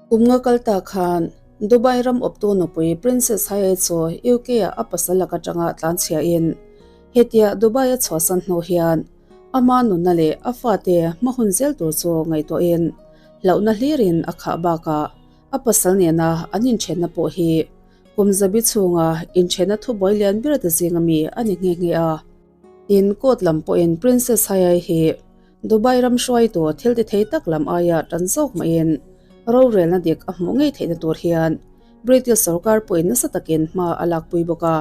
Kum nga kal ta khan Dubai ram awptu nupui Princess Hayai chu UK ah a pasal lak atanga tlanchhia in hetia Dubai a chhuahsan hnu hian ama nunna leh a fate hma hun zel tur chu ngaihtuah in hlauhna hlir in a khah bakah a pasal nena an inthenna pawh hi kum zabi chhunga inthenna thubuai lian ber te zinga mi a ni nghe nghe a. Tin, court lam pawhin Princess Hayai hi Dubai ram hruaitu thil ti thei tak lam aia tan zawk mahin rorelna dik a hmuh ngei theihna tur hian British sorkar pawhin nasa takin hma a lakpui bawk a.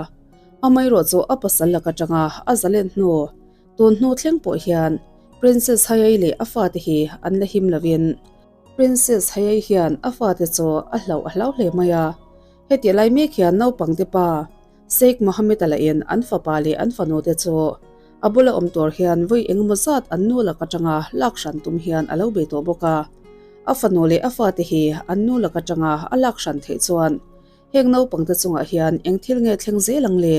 Amaherawh chu a pasal lak atanga a zalen hnu tun hnu thleng pawh hian Princess Hayai leh a fate hi an la him lovin Princess Hayai hian a fate chu a hlauh a hlau hle mai a. Heti lai mek hian naupangte pa Sheikh Mohammed a lahin an fapa leh an fanute chu a bula awm tur hian vawi engemaw zat an nu lak atanga lak hran tum hian a lo bei tawh bawk a. A fanu leh a fate hi an nu lak atanga a lak hran theih chuan heng naupangte chungah hian eng thil nge thleng zel ang le?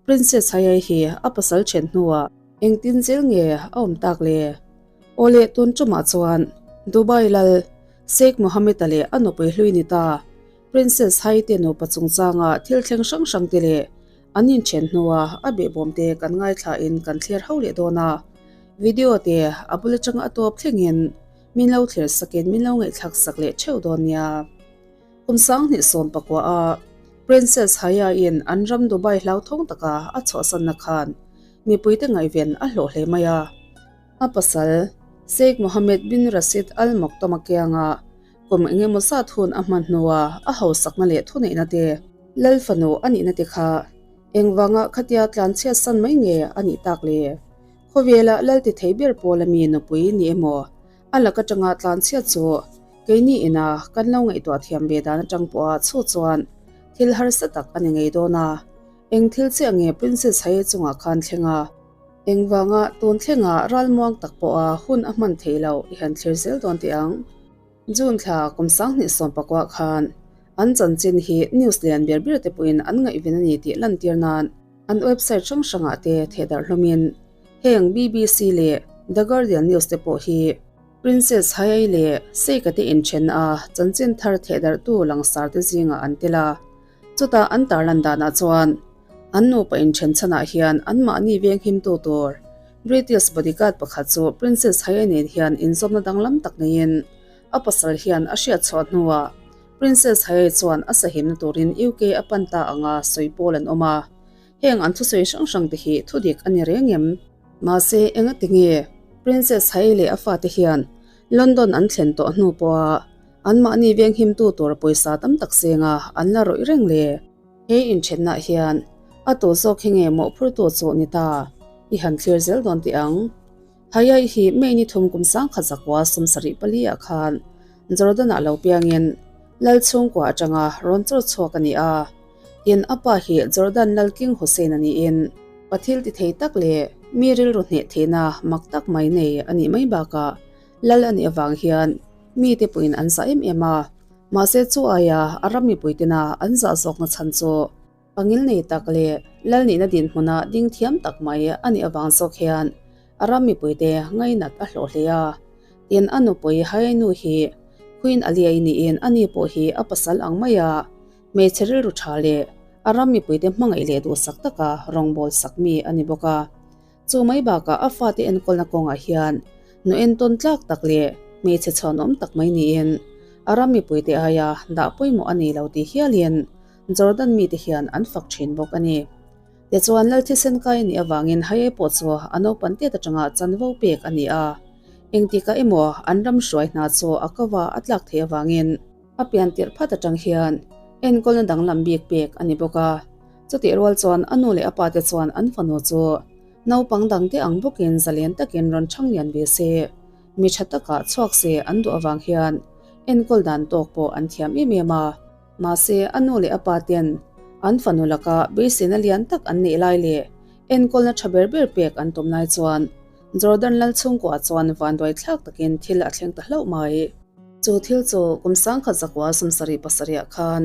Princess Hayai hi a pasal then hnuah engtin zel nge a awm tak le? Aw leh tun tumah chuan Dubai lal Sheikh Mohammed-a leh a nupui hlui ni ta Princess Haite nupa chungchanga thil thleng hrang hrang te leh an inthen hnua a behbawm te kan ngaithla in kan thlir ho leh dawn a. Video te a bul atanga a tawp thlengin min lo thlir sakin min lo ngaihthlak sak leh theuh dawn nia. Kum 2019 a Princess Haya in an ram Dubai hlauthawng taka a chhuahsanna khan mipuite ngaihven a hlawh hle mai a. A pasal Sheikh Mohammed bin Rashid Al Maktoum a kianga Kum engemaw zat hun a hman hnua a hausakna leh thuneihna te, Lal fanu a nihna te kha engvanga khatia tlanchhiat san mai nge a nih tak le? Khawvela Lal ti thei ber pawl ami nupui ni emaw a lak atanga tlanchhiat chu keini ina kan lo ngaihtuah thiam ve dan atang pawha chhu chuan thil harsa tak a ni ngei dawn a. Eng thil chiah nge Princess Haye chungah khan thleng a? Engvanga tun thlenga ralmuang tak pawha hun a hman theih loh i han thlir zel dawn teh ang. June thla kum 2019 khan an chanchin hi news lian ber ber te pawhin an ngaihven a ni tih lantir nan an website hrang hrangah te thehdarh hlawmin heng BBC leh The Guardian News te pawh hi Princess Hayai leh Sheikh-a te inthenna a chanchin thar thehdarhtu langsar te zingah an tel a. Chutah an tarlan danah chuan an nupa inthen chhanah hian anmahni venghimtu tur British bodyguard pakhat chu Princess Hayai nen hian inzawmna danglam tak neiin a pasal hian a hriat chhuah hnuah Princess Hayai chuan a sahimna turin UK a pan ta anga sawi pawl an awm a. Heng an thusawi hrang hrang te hi thudik a ni reng em? Mahse engati nge Princess Hayai leh a fate hian London an thlen tawh hnu pawha Anmahni venghimtu tur pawisa tam tak senga an la rawih reng le. He inthenna hian a tu zawk hi nge mawhphurtu chu ni ta? I han thlir zel dawn teh ang. Hayai hi May ni thum kum 1974 ah khan Jordan-ah lo piangin Lal chhungkua atanga rawn chawr chhuak a ni a. Tin, a pa hi Jordan Lal King Hussein a niin pathil ti thei tak leh mi rilru hneh theihna mak tak mai nei a nih mai bakah Lal a nih avang hian mite pawhin an zah em em a, mahse chu aia a ram mipuitena an zah zawkna chhan chu pangil nei tak leh lal nihna dinhmuna ding thiam tak mai a nih avang zawk hian a ram mipuite ngainat a hlawh hle a. Tin, a nupui Hainu hi Queen Aliai niin ani pawh hi a pasal ang maia hmeichhe rilru tha leh a ram mipuite hmangaih leh duhsak taka rawngbâwl sak mi a ni bawk a. Chu mai bakah a fate enkawlna kawngah hian nu entawn tlak tak leh hmeichhe chhuanawm tak mai niin a ram mipuite aia dah pawimawh a ni lo tih hialin Jordan mite hian an fak thin bawk a ni. Tichuan Lal thisen kai a nih avangin Haye pawh chu a naupan tet atanga chanvo pek a ni a, engtikah emaw an ram hruai hna chu a kava a tlak theih avangin a pian tirh phat atang hian enkawlna danglam bik pek a ni bawk a. Chutih rual chuan a nu leh a pa te chuan an fanu chu naupang dangte ang bawkin zalen takin rawn chhang lian ve se, mi tha takah chhuak se an duh avang hian enkawl dan tawk pawh an thiam em em a. Mahse, a nu leh a pa ten an fanu laka beiseina lian tak an neih lai leh enkawlna tha ber ber pek an tum lai chuan Jordan lal chhungkuah chuan vanduai thlak takin thil a thleng ta hlauh mai. Chu thil chu kum 1977 ah khan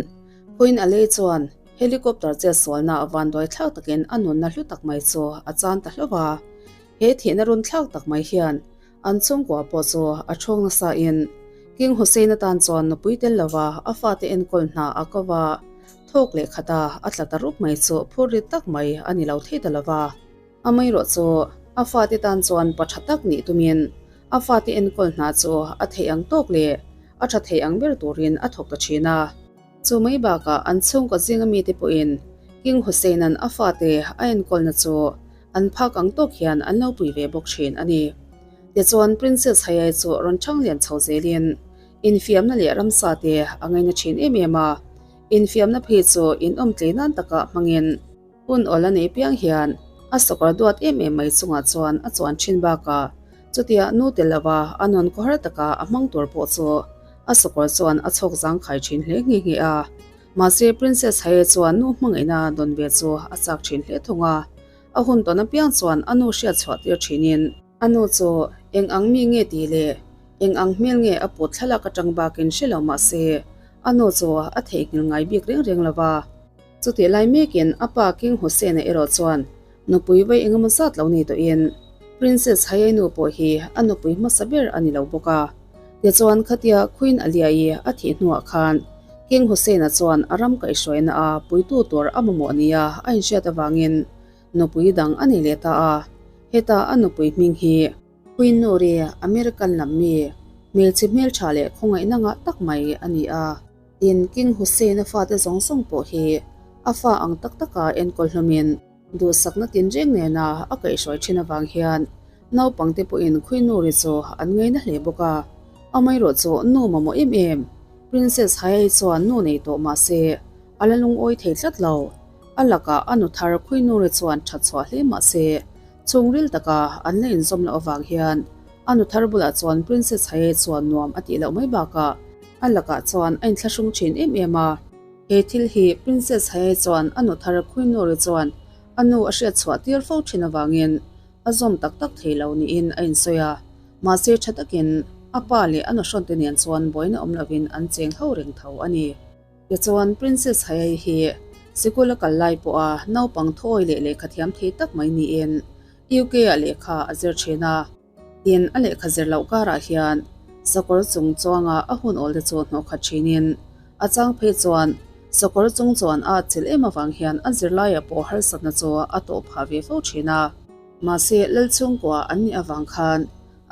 Queen Alei chuan Helicopter chetsualna vanduai thlak takin a nunna hlu tak mai chu a chan ta hlauh a. He thihna run thlak tak mai hian an chhungkua pawh chu a thawng nasa in King Hussein atan chuan nupui tel lova a fate enkawl hna a ko va, thawk leh khata a tla ta rup mai chu phur rit tak mai a ni lo thei ta lova. Amaherawh chu a fate tan chuan pa tha tak nih tumin a fate enkawl hna chu a theih ang tawk leh a tha thei ang ber turin a thawk ta thin a. Chu mai bakah an chhungkaw zinga mite pawhin King Hussein-a'n a fate a enkawlna chu an phak ang tawk hian an lo pui ve bawk thin a ni. Tichuan Princess Hayai chu rawn chhang lian chho zelin infiamna leh ramsa te a ngaina thin em em a, infiamna phei chu inawm tlei nan taka hmangin hun awl a nei piang hian a sawkar duat em em mai chungah chuan a chuan thin bakah chutia nu tel lova a nun khawhar taka a hmang tur pawh chu a sawkar chuan a chhawk zangkhai thin hle nghe nghe a. Mahse Princess Haye chuan nu hmangaihna dawn ve chu a chak thin hle thung a, a hun tawn apiang chuan a nu hriat chhuah tir thinin, a nu chu eng ang mi nge tih leh eng ang hmel nge a put thlalak atang bakin hre lo mahse a nu chu a theihnghilh ngai bik reng reng lo va. Chutih lai mekin a pa King Hussein-a erawh chuan nupui vai engemaw zat lo nei tawhin Princess Haye nu pawh hi a nupui hmasa ber a ni lo bawk a. Tichuan khatia Queen Alia-i a thih hnuah khan King Hussein-a chuan a ram kaihhruaina a puitu tur a mamawh nia a inhriat avangin nupui dang a nei leh ta a. Heta a nupui hming hi Queen Nuri, American lam mi, hmelchhe hmeltha leh khawngaihna ngah tak mai a ni a. Tin, King Hussein-a fate zawng zawng pawh hi a fa ang tak taka enkawl hlawmin duhsakna tinreng nena a kaihhruai thin avang hian Naupangte pawhin Khuinuri chu an ngaina hle bawk a, amaherawh chu nu mamawh em em. Princess Hayai chuan nu nei tawh mah se a la lungawi thei tlat lo. A lakah a nu thar Khuinuri chuan that chhuah hle mah se chhungril taka an la inzawm loh avang hian a nu thar bulah chuan Princess Hayai chuan nuam a tih loh mai bakah a lakah chuan a inthlahrung thin em em a. He thil hi Princess Hayai chuan a nu thar Khuinuri chuan a nu a hriat chhuah tir fo thin avangin A zawm tak tak thei lo niin a insawi a, mahse tha takin a pa leh a nuhrawnte nen chuan buaina awm lovin an cheng ho reng tho a ni. Tichuan Princess Hayai hi sikul a kal lai pawha naupang thawi leh lehkha thiam thei tak mai niin UK ah lehkha a zir thin a. Tin, a lehkha zir loh karah hian sakawr chung chuanga a hun awl te chu hnawhkhat thinin a chang phei chuan sakawr chung chuan a atchilh em avang hian a zirlaiah pawh harsatna chu a tawh phah ve fo thin a. Mahse, Lalchhungkua an nih avang khan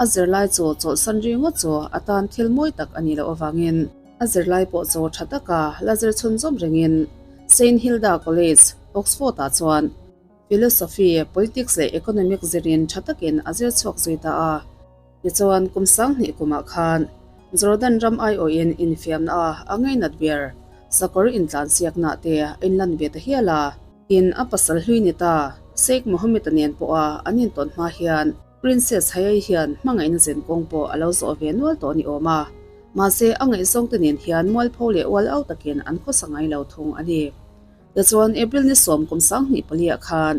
a zirlai chu chawlhsan ringawt chu a tan thil mawi tak a nih loh avangin a zirlai pawh chu tha taka la zir chhunzawm rengin Saint Hilda College, Oxford-ah chuan Philosophy, Politics leh Economics zirin tha takin a zir chhuak zui ta a. Tichuan, kum 2000 kumah khan Jordan ram aiawhin infiamna a a ngainat ber sakawr intlansiakna te a inlan ve ta hial a. Tin, a pasal hlui ni ta, Sheikh Mohammed-a nen pawha an intawn hma hian Princess Hayai hian hmangaihna zen kawng pawh a lo zawh ve nual tawh ni awm a. Mahse, a ngaihzawngte nen hian mualpho leh ual au takin an khawsa ngai lo thung a ni. Tichuan, April ni 10 kum 2004 ah khan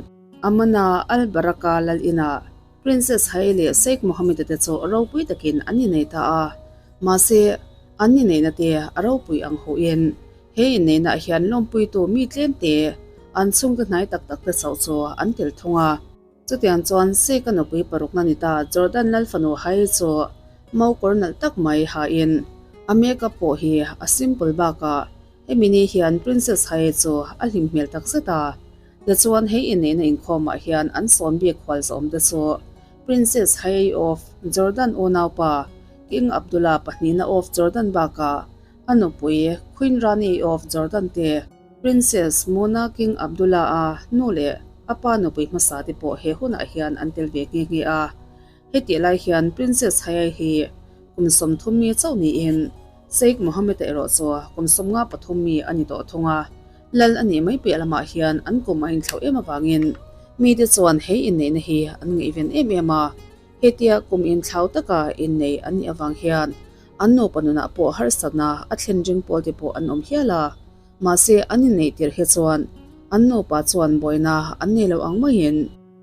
Amana Al-Baraka lal inah Princess Hai leh Sheikh Mohammed-a te chu ropui takin an innei ta a, mahse, an inneihna te a ropui ang huhin he inneihnaah hian lawmpuitu mi tlemte an chhungte hnai tak tak te chauh chu an tel thung a. Chutiang chuan Sheikh-a nupui parukna ni ta Jordan Lalfanu Hai chu mawkawr nalh tak mai hain a makeup pawh hi a simple bakah hemi ni hian Princess Hai chu a hlim hmel takzet a. Tichuan hei inneihna inkhawmah hian an sawn bik khual zawm te chu Princess Hayy of Jordan unaupa King Abdullah pahnihna of Jordan bakah a nupui Queen Rani of Jordan te, Princess Muna King Abdullah a nu leh a pa nupui hmasa te pawh he hunah hian an tel ve nghe nghe a. Hetih lai hian Princess Hayy hi kum 30 mi chauh niin Sheikh Mohammed-a erawh chu kum 53 mi a ni tawh thung a. Lal a nih mai piah lamah hian an kum a inthlauh em avangin mite chuan he inneihna hi an ngaihven em em a. Hetia kum inthlau taka innei an nih avang hian an nupa nunah pawh harsatna a thlen ring pawl te pawh an awm hial a. Mahse an inneih tirh hi chuan an nupa chuan buaina an nei lo ang maiin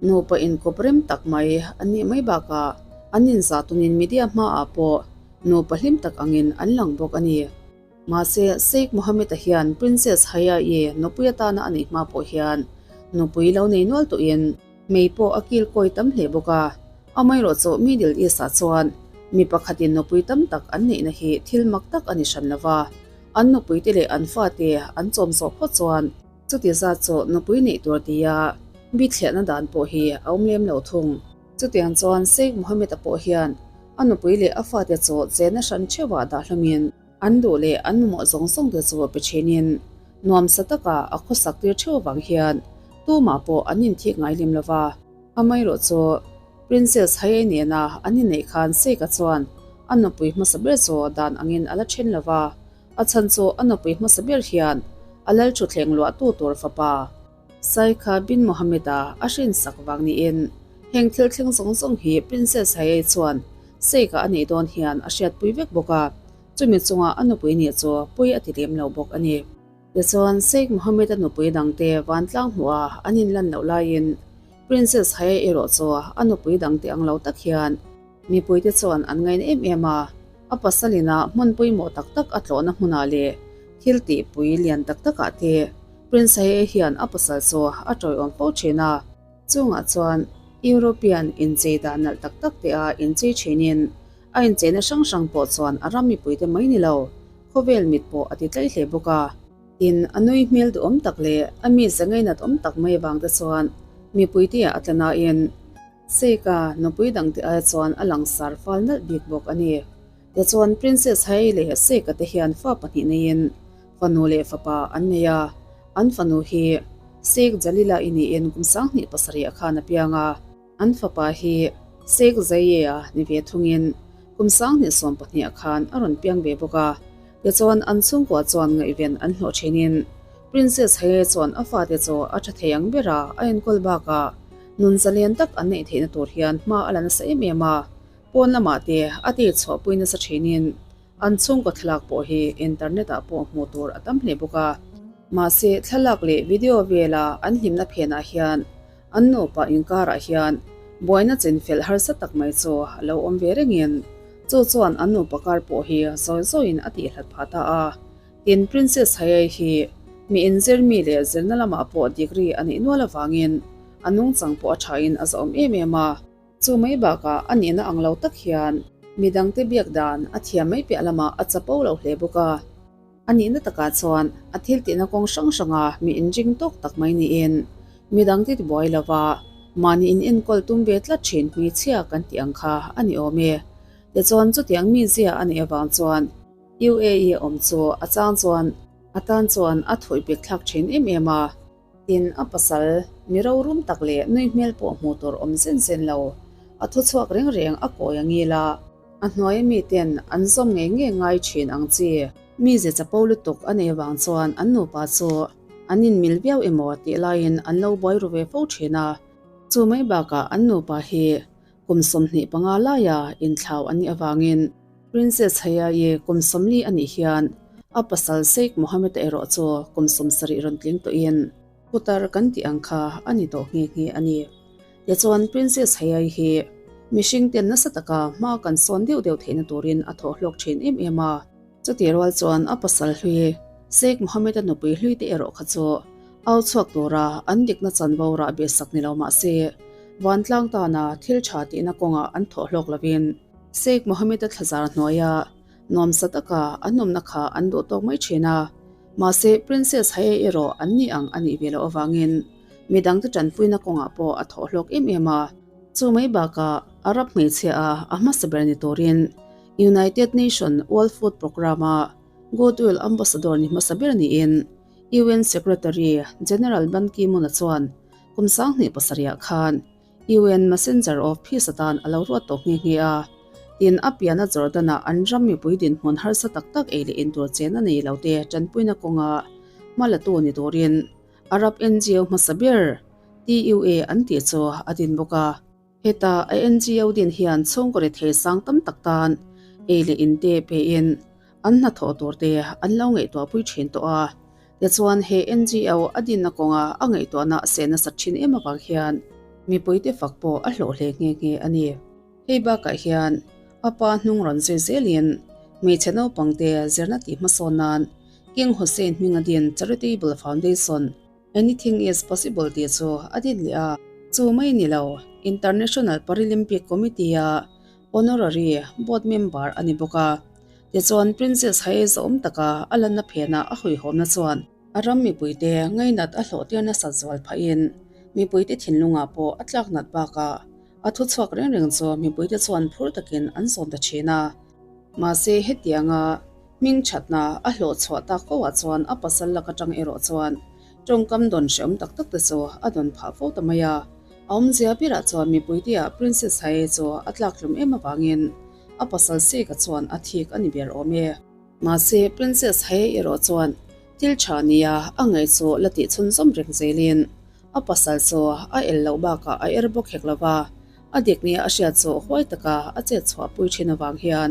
nupa inkawp rem tak mai an nih mai bakah an inzah tunin media hmaah pawh nupa hlim tak angin an lang bawk a ni. Mahse, Sheikh Mohammed-a hian Princess Haya-i nupui atana a neih hma pawh hian nupui lo nei nual tawhin mei pawh a kil kawi tam hle bawk a. Amaherawhchu Middle East-ah chuan Mi pakhatin nupui tam tak an neihna hi thil mak tak a ni hran lo va, an nupuite leh an fate an chawm zawh phawt chuan chuti zat chu nupui neih tur tia bithliahna dan pawh hi a awm lem lo thung. Chutiang chuan Sheikh Mohammed-a pawh hian a nupui leh a fate chu chenna hran theuhah dah hlawmin an duh leh an mamawh zawng zawng te chu pe thinin nuamsa taka a khawsak tir theuh avang hian tumah pawh an inthik ngai lem lo va. Amaherawh chu Princess Hayai nena an inneih khan Sheikh-a chuan a nupui hmasa ber chu dan angin a la then lo va, a chhan chu a nupui hmasa ber hian a lal thutthleng luahtu tur fapa, Saikha bin Mohammed-a a hrinsak vang niin heng thil thleng zawng zawng hi Princess Hayai chuan Sheikh-a a neih dawn hian a hriatpui vek bawk a, chumi chunga a nupui nih chu pui a ti lem lo bawk a ni. Tichuan, Sheikh Mohammed-a nupui dangte vantlang hmuha an inlan loh laiin Princess Hayai erawh chu a nupui dangte ang lo tak hian mipuite chuan an ngaina em em a, a pasalina hmun pawimawh tak tak a tlawhna hmunah leh thil tihpui lian tak takah te Prince Hae hian a pasal chu a tawiawm fo thin a, chungah chuan European inchei dan nalh tak tak te a inchei thinin a incheina hrang hrang pawh chuan a ram mipuite mai ni lo, khawvel mit pawh a ti tlai hle bawk a. Tin, a nui hmel duhawm tak leh a mi ze ngainat awm tak mai avang te chuan mipuite ah a tla nain Sheikh-a nupui dangte ai chuan a langsar fal nalh bik bawk a ni. Tichuan Princess Hae leh Sheikh-a te hian fa pahnih neiin Fanu leh fapa an nei a, an fanu hi Sheikh Jalila i niin kum 27 ah khan a piang a, an fapa hi Sheikh Zayed-a ni ve thungin kum 2014 ah khan a rawn piang ve bawk a. Tichuan an chhungkua chuan ngaihven an hlawh thinin Princess Haye chuan a fate chu a tha thei ang bera a enkawl bakah nun zalen tak an neih theihna tur hian hma a la nasa em em a, pawn lamah te a tih chhuahpui nasa thinin An chhungkaw thlalak pawh hi internet ah pawh hmuh tur a tam hle bawk a. Mahse, thlalak leh video vela an hlimna phenah hian an nupa inkarah hian buaina chinfelh harsa tak mai chu a lo awm ve rengin chu chuan an nupa kar pawh hi zawi zawiin a tihhlat phah ta a. Tin, Princess Hayai hi mi inzirmi leh zirna lamah pawh degree a neih nual avangin a nungchang pawh a thain a zahawm em em a. Chu mai bakah a nihna ang lo tak hian midangte biak dan a thiam mai piah lamah a chapo lo hle bawk a. A nihna takah chuan a thil tihna kawng hrang hranga mi inring tawk tak mai niin midangte tibuai lova mahni in enkawl tum ve tlat thin hmeichhia kan tih ang kha a ni awm e. Tichuan chutiang mizia a neih avang chuan UAE awm chu a chang chuan a tan chuan a thuih bik thlak thin em em a. Tin, a pasal, mi rorum tak leh nui hmel pawh hmuh tur awm zen zen lo. A thu chhuak reng reng a kawi a ngil a, a hnuaia miten an zawm ngei ngei ngai thin ang chi. Mi ze chapo lutuk a nei avang chuan an nupa chu an inmil viau emaw tih laiin an lo buai ru ve fo thin a. Chu mai bakah an nupa hi kum 25 laia inthlau an nih avangin Princess Hayai kum 40 a nih hian a pasal Sheikh Mohammed-a erawh chu kum 70 rawn tling tawhin putar kan tih ang kha a ni tawh nghe nghe a ni. Tichuan Princess Hayai hi mihring ten nasa taka hma kan sawn deuh deuh theihna turin a thawh hlawk thin em em a. Chutih rual chuan a pasal hlui Sheikh Mohammed-a nupui hlui te erawh kha chu au chhuak tura an dikna chanvo rah behsak ni lo mah se, vantlang tana thil tha tihna kawngah an thawh hlawk lovin Sheikh Mohammed-a thlazar hnuaia nuamsa taka an awmna kha an duh tawk mai thin a. Mahse, Princess Haye erawh an ni ang a nih ve loh avangin midangte tanpuina kawngah pawh a thawh hlawk em em a. Chu mai bakah Arab hmeichhia a a hmasa ber ni turin United Nation World Food Programme-a Goodwill Ambassador ni hmasa ber niin UN Secretary General Ban Ki-moon-a chuan kum 2007 khan UN Messenger of Peace atan a lo ruat tawh nghe nghe a. Tin, a piana Jordan-a an ram mipui dinhmun harsa tak tak ei leh in tur chen a nei lo te tanpuina kawnga hma latu ni turin Arab NGO hmasa ber TUA an tih chu a din bawk a. Heta a NGO din hian chhungkaw rethei sang tam tak tan ei leh in te pein an hnathawh tur te an lo ngaihtuahpui thin tawh a. Tichuan he NGO a dinna kawnga a ngaihtuahna a seh nasat thin em avang hian mipuite fak pawh a hlawh hle nghe nghe a ni. Hei bakah hian a pa hnung rawn zui zelin hmeichhe naupangte zirna tih hmasawn nan King Hussein hminga din Charitable Foundation, Anything is possible tih chu a din leh a. Chu mai ni lo, International Paralympic Committee-a. Honorary Board Member a ni bawk a. Tichuan Princess Hae zawm taka a lanna phenah a hawihhawmna chuan a ram mipuite ngainat a hlawhtir nasat zual phahin mipuite thinlungah pawh a tlak nat bakah a thuchhuak reng reng chu mipuite chuan phur takin an zawm ta thin a. Mahse hetianga hming thatna a hlawh chhuah tak fo ah chuan a pasal lak atang erawh chuan tawngkam dawn hreawm tak tak te chu a dawn phah fo ta mai a. A awmzia berah chuan mipuite ah Princess Hae chu a tlak hlum em avangin a pasal Sega chuan a thik a ni ber awm e. Mahse Princess Hae erawh chuan thil tha nia a ngaih chu la tih chhunzawm reng zelin a pasal chu a el loh bakah a er bawk hek lo va. A dik nia a hriat chu huai taka a chet chhuah pui thin avang hian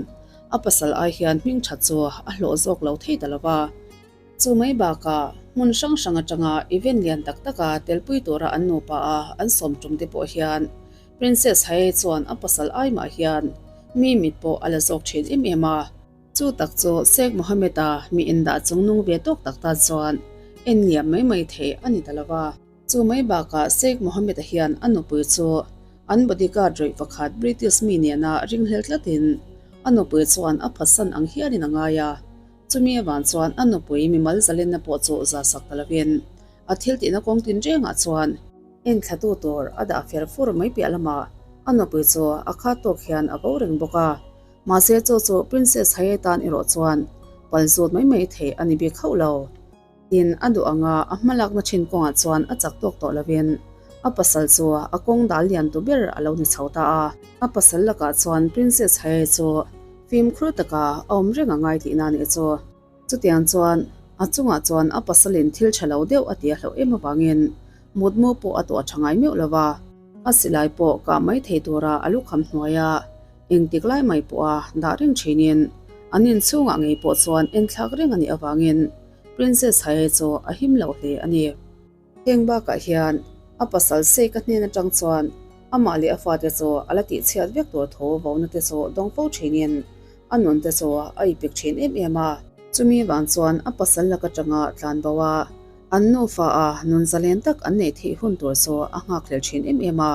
a pasal ai hian hming that chu a hlawh zawk lo thei ta lo va. Chu mai bakah hmun hrang hrang atanga event lian tak taka telpui tura an nupa a an sawm tum te pawh hian Princess Hae chuan a pasal ai mah hian mi mit pawh a la zawk thin em em a. Chu tak chu Sheikh Mohammed-a mi indah chungnung ve tawk tak tan chuan en liam mai mai theih a ni ta lo va. Chu mai bakah Sheikh Mohammed-a hian a nupui chu an bodyguard rawih pakhat British mi nena ringhlel tlatin a nupui chuan a phatsan ang hialin a ngai a. Chumi avang chuan a nupui mimal zalenna pawh chu za sak ta lovin a thil tihna kawng tinrengah chuan enthlatu tur a dah fer fur mai piah lamah a nupui chu a khat tawk hian a bo reng bawk a. Mahse chu chu Princess Haye tan erawh chuan palzut mai mai theih a ni bik hauh lo. Tin, a duh anga a hmalakna thin kawngah chuan a chak tawk tawh lovin a pasal chu a kawng dal lian tu ber a lo ni chho ta a. A pasal lakah chuan Princess Hae chu fimkhur taka a awm reng a ngai tihna a nih chu. Chutiang chuan a chungah chuan a pasalin thil tha lo deuh a ti a hlauh em avangin mutmu pawh a tuah tha ngai meuh lo va. A silai pawh kah mai thei tura a lukham hnuaia Engtik lai mai pawha dah reng thinin an inchhungah ngei pawh chuan enthlak reng a nih avangin Princess Hae chu a him lo hle a ni. Heng bakah hian a pasal Sheikh-a hnen atang chuan amah leh a fate chu a la tihchhiat vek tur tho vona te chu dawng fo thinin a nun te chu a ipik thin em em a. Chumi vang chuan a pasal lak atanga tlan bo a, an nufa a nun zalen tak an neih theih hun tur chu a nghakhlel thin em em a.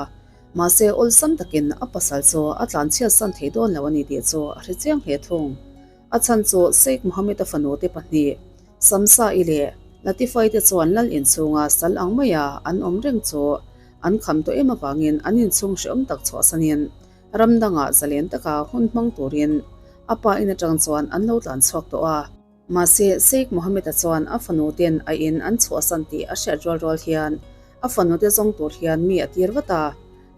Mahse, awlsam takin a pasal chu a tlanchhiat san thei dawn lo a ni tih chu a hre chiang hle thung. A chhan chu Sheikh Mohammed-a fanute pahnih, Samsa-i leh Latifa-i te chuan lal inchhunga sal ang maia an awm reng chu an kham tawh em avangin an inchhung hrehawm tak chhuahsanin ram dangah zalen taka hun hmang turin a pa in atang chuan an lo tlan chhuak tawh a. Mahse, Sheikh Mohammed-a chuan a fanuten a in an chhuahsan tih a hriat rual rual hian a fanute zawng tur hian mi a tir vat a.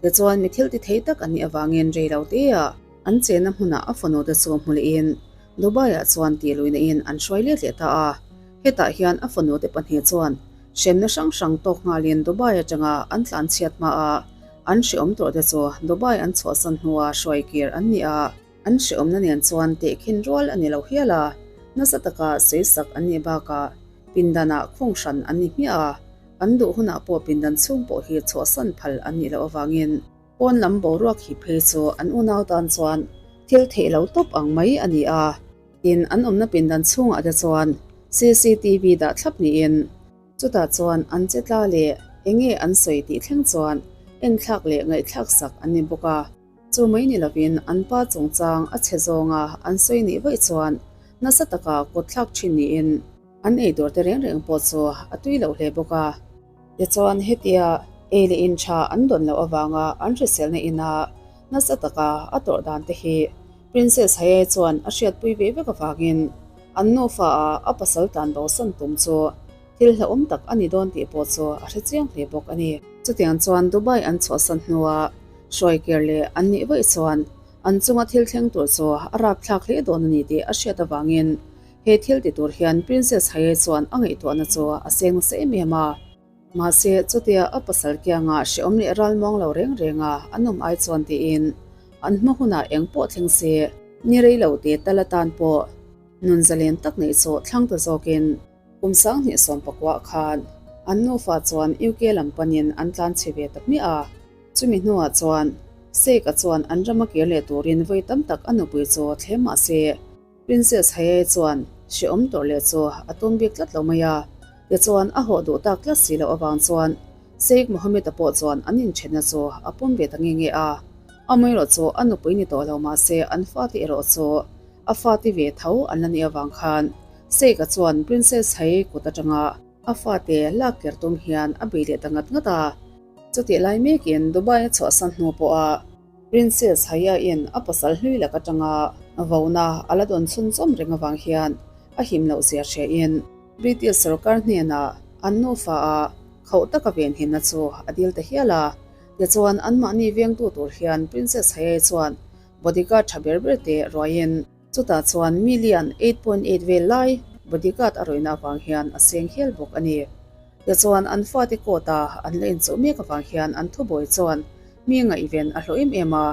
Tichuan, mi thil ti thei tak an nih avangin rei lo teah an chenna hmunah a fanute chu hmu lehin Dubai-ah chuan tih luihna in an hruai let leh ta a. Hetah hian a fanute pahnih chuan hremna hrang hrang tawk nghalin Dubai atanga an tlanchhiat hmaah an hreawm tawhte chu Dubai an chhuahsan hnua hruai kir an ni a. An hreawmna nen chuan tehkhin rual a ni lo hial a, nasa taka sawisak an nih bakah pindanah khung hran an ni hmiah a, an duh hunah pawh pindan chhung pawh hi chhuahsan phal an nih loh avangin pawn lam boruak hi phei chu an unau tan chuan thil theih lo tawp ang mai a ni a. Tin, an awmna pindan chhungah te chuan cctv dah thlap niin chutah chuan an che tla leh eng nge an sawi tih thleng chuan enthlak leh ngaihthlak sak an ni bawk a. Chu mai ni lovin an pa chungchang a chhe zawnga an sawi nih vaih chuan nasa taka kut thlak thin niin an ei tur te reng reng pawh chu a tui loh hle bawk a. Tichuan hetia ei leh in tha an dawn loh avanga an hriselna ina nasa taka a tawrh dan te hi Princess Hae chuan a hriatpui ve vek avangin an nufa a a pasal tlan bosan tum chu thil hlauhawm tak a ni dawn tih pawh chu a hre chiang hle bawk a ni. Chutiang chuan Dubai an chhuahsan hnua hruaikir leh an nih vaih chuan an chunga thil thleng tur chu a rapthlak hle dawn a ni tih a hriat avangin he thil ti tur hian Princess Haye chuan a ngaihtuahna chu a seng nasa em em a. Mahse, chutia a pasal kianga hrehawm leh ralmuang lo reng renga an awm ai chuan tiin an hma hunah eng pawh thleng se ni rei lo te tal atan pawh nun zalen tak neih chu thlang ta zawkin Kum 2019 khan an nufa chuan UK lam panin an tlan chhe ve ta hmiah a. Chumi hnuah chuan Sheikh-a chuan an rama kir leh turin vawi tam tak a nupui chu thlem mah se, Princess Hayai chuan hrehawm tawrh leh chu a tum bik tlat lo mai a. Tichuan a hawh duh tak tlat si loh avang chuan Sheikh Mohammed-a pawh chuan an inthenna chu a pawm ve ta nge nge a. Amaherawh chu a nupui ni tawh lo mah se an fate erawh chu a fate ve tho an la nih avang khan Sheikh-a chuan Princess Hai kut atanga a fate lak ker tum hian a bei leh ta ngat ngat a. Chutih lai mekin Dubai a chhuahsan hnu pawha Princess Haya-in a pasal hlui lak atanga vona a la dawn chhunzawm reng avang hian a him loh zia hriain British sorkar hnenah an nufa a khauh taka venhimna chu a dil ta hial a. Tichuan anmahni vengtu tur hian Princess Haya-i chuan bodyguard tha ber ber te ruaiin chutah chuan million 8.8 vel lai bodyguard a rawihna avang hian a seng hial bawk a ni. Tichuan an fate court a an la inchawh mek avang hian an thubawi chuan mi ngaihven a hlawh em em a.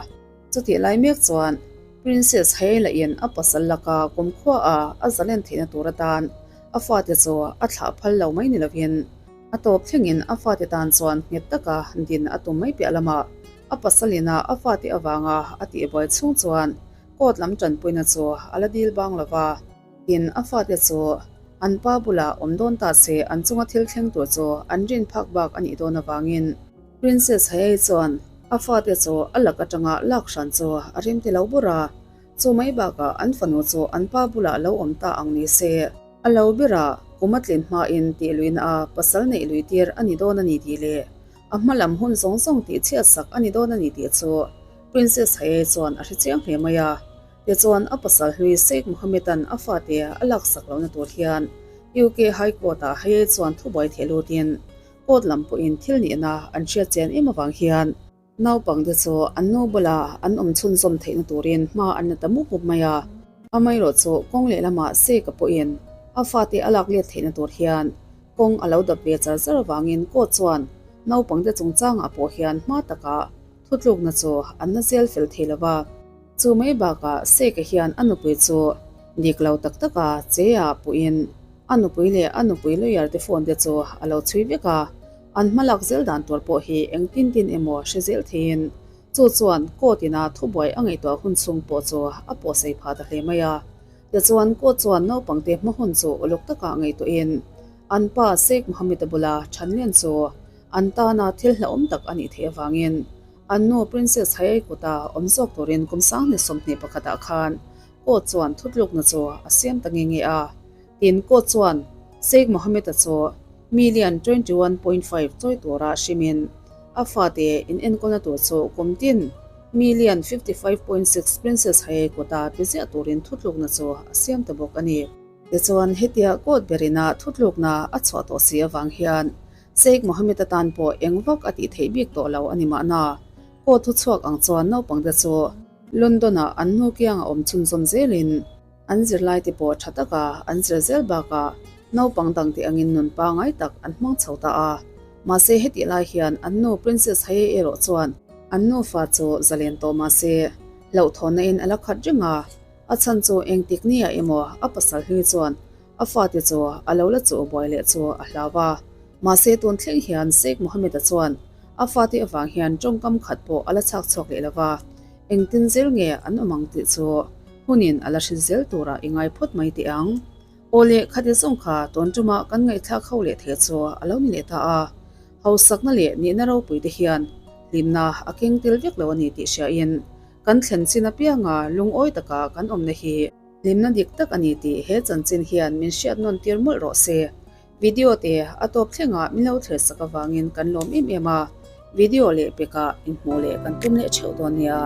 Chutih lai mek chuan Princess Haila in a pasal laka kumkhua a a zalen theihna tur atan a fate chu a thlah phal lo mai ni lovin a tawp thlengin a fate tan chuan nghet taka din a tum mai piah lamah a pasalin a a fate avanga a tihbuai chhung chuan court lam tanpuina chu a la dil bang lova. Tin, a fate chu an pa bulah awm dawn ta se an chunga thil thleng tur chu an rin phak bak a nih dawn avangin Princess Hayai chuan a fate chu a lak atanga lak hran chu a rim ti lo bur a. Chu mai bakah an fanu chu an pa bulah lo awm ta ang ni se, a lo berah kum a tlin hmain tih luihna a pasal neih lui tir a ni dawn a ni tih leh a hma lam hun zawng zawng tih chhiat sak a ni dawn a ni tih chu Princess Hayai chuan a hre chiang hle mai a. Tichuan, a pasal hlui Sheikh Mohammed-a'n a fate a laksak lohna tur hian UK High Court-ah Hayai chuan thubuai theh lutin court lam pawhin thil nihna an hriat chian em avang hian naupangte chu an nu bula an awm chhunzawm theihna turin hma an la ta mup mup mai a. Amaherawh chu kawng lehlamah Sheikh-a pawhin a fate a lak let theihna tur hian kawng a lo dap ve char char avangin court chuan naupangte chungchangah pawh hian hma taka Thutlukna chu an la zel fel thei lo va. Chu mai bakah Seka hian a nupui chu dik lo tak taka che ah puhin a nupui leh a nupui lawyer te phone te chu a lo chhui vek a, an hmalak zel dan tur pawh hi engtin tin emaw hre zel theiin chu chuan court ina thubuai a ngaihtuah hun chhung pawh chu a pawhsei phah ta hle mai a. Tichuan court chuan naupangte hma hun chu uluk taka ngaihtuahin an pa Sheikh Mohammed-a bula thanlen chu An tana thil hlauhawm tak a nih theih avangin an nu Princess Hayai kuta awm zawk turin kum sanghnih 21 ah khan court chuan thutlukna chu a siam ta nge nge a. Tin, court chuan Sheikh Mohammed-a chu million 21.5 chawi tura hrimin a fate inenkawlna tur chu kum tin million 55.6 Princess Hayai kuta pe ziah turin thutlukna chu a siam ta bawk a ni. Tichuan, hetia court berina thutlukna a chhuah tawh si avang hian Sheikh Mohammed atan pawh eng vak a tih theih bik tawh lo a ni mahna. Court thu chhuak ang chuan naupangte chu London-ah an nu kianga awm chhunzawm zelin an zirlaite pawh tha taka an zir zel bakah naupang dangte angin nun pangai tak an hmang chho ta a. Mahse hetih lai hian an nu Princess Haye erawh chuan an nufa chu zalen tawh mahse hlauhthawnna in a la khat reng a, a chhan chu engtik nia emaw a pasal hlui chuan A fate chu a lo la chuh buai leh chu a hlau a. Mahse tun thleng hian Sheikh Mohammed-a chuan a fate avang hian tawngkam khat pawh a la chhak chhuak leh lo va, engtin zel nge an awm ang tih chu hunin a la hrit zel turah i ngai phawt mai teh ang. Aw leh khati zawng kha tun tumah kan ngaihthlak ho leh thei chu a lo ni leh ta a. Hausakna leh nihna ropui te hian hlimna a keng tel vek lo a ni tih hriain kan thlen chin apianga lungawi taka kan awmna hi Hlimna dik tak a ni tih he chanchin hian min hriat nawn tir mawlh rawh se. Video te a tawp thlengah min lo thlir sak avangin kan lawm em em a, video leh pekah inhmuh leh kan tum leh theuh dawn nia.